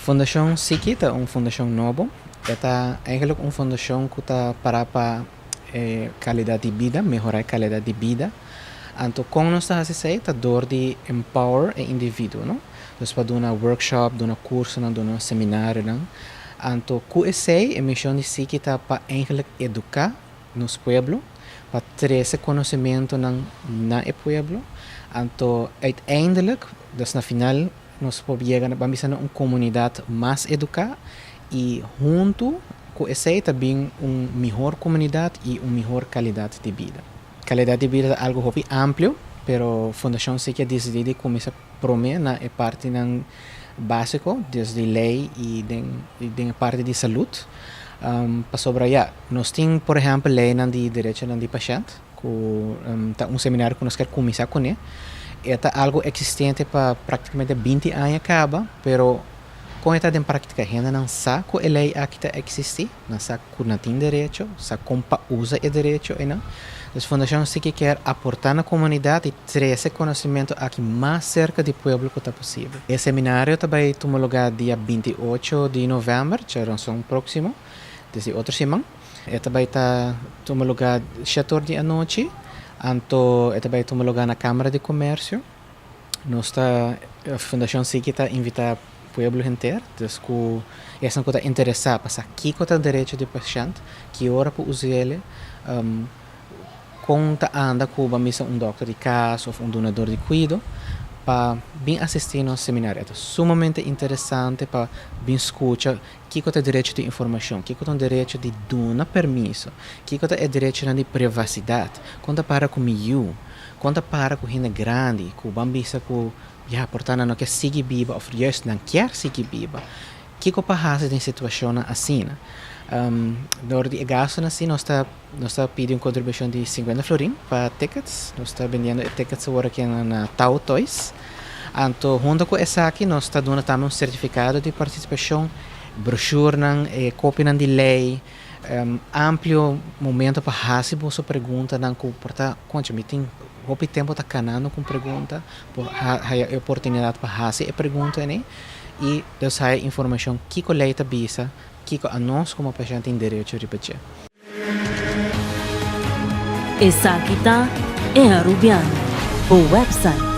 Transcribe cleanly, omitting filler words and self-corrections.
Fundashon Siki ta un fundashon nobo. E ta eigenlijk un fundashon ku ta para pa e kalidat di bida, mehorá e kalidat di bida. Anto kon nos ta hasi esei? Ta dor di empower e individuo, no? Dus pa duna workshop, duna kursonan, duna seminarionan. Anto ku esei e mishon di Siki ta pa eigenlijk eduká nos pueblo, pa trese konosementunan na e pueblo. Anto uiteindelijk, dus na final, nos por yega na, ban bisa na un komunidat mas eduká i huntu ku esei ta bin un mihor komunidat i un mihor kalidat di bida. Kalidat di bida ta algu hopi amplio, pero Fundashon Siki a disidí di kuminsá promé na e partinan básiko, dus di lei i den den e parti di salud. Pasobra ya, nos tin por ehèmpel leinan di derechonan di pashènt, ku ta un seminario ku nos kier kuminsá kuné. E ta algu eksistente pa praktikamente 20 aña kaba, pero kon e ta den práktika? Hendenan sa ku e lei aki ta eksistí, nan sa ku nan tin derecho, sa kon pa usa e derecho einan. Dus Fundashon Siki kier aportá na komunidat i trese konosementu aki mas serka di pueblo ku ta posibel. E seminario ta bai tuma lugá dia 28 di novèmber, djaranson próksimo, desde otro siman. E ta bai ta tuma lugá 7 or di anochi, anto e ta bai tuma lugá na Kámara di Komersio. Nos ta, Fundashon Siki ta invitá pueblo henter, dus ku esnan ku ta interesá pa sa kiko ta derecho di pashènt, ki ora por us'el, kon ta anda ku bo a misa un dòkter di kas òf un dunador di kuido pa bin asistí nos seminario. E ta sumamente interesante pa bin skucha kiko ta e derecho di informashon, kiko ta un derecho di duna permiso, kiko ta e derechonan di privasidat, kon ta para ku mi yu, kon ta para ku hende grandi ku ban bisa ku ya por ta nan no ke sigui biba òf juist nan kier sigui biba. Kiko pa hasi den situashonnan asina? Dor di e gastunan asi nos ta nos ta pidi un kontribushon di 50 florin pa tickets. Nos ta bendiendo e tickets awor aki na Tao Toys. Anto hunto ku esaki nos ta duna tambe un sertifikado di partisipashon, broshurenan, e kopianan di lei, amplio momento pa hasi boso preguntanan ku por ta koncha mi tin hopi tempu ta kanando ku un pregunta, por haya e oportunidat pa hasi e pregunta ene i dus haya informashon kiko lei ta bisa, kiko anos komo pashènt tin derecho riba dje. Esaki ta E Arubiano, bo website.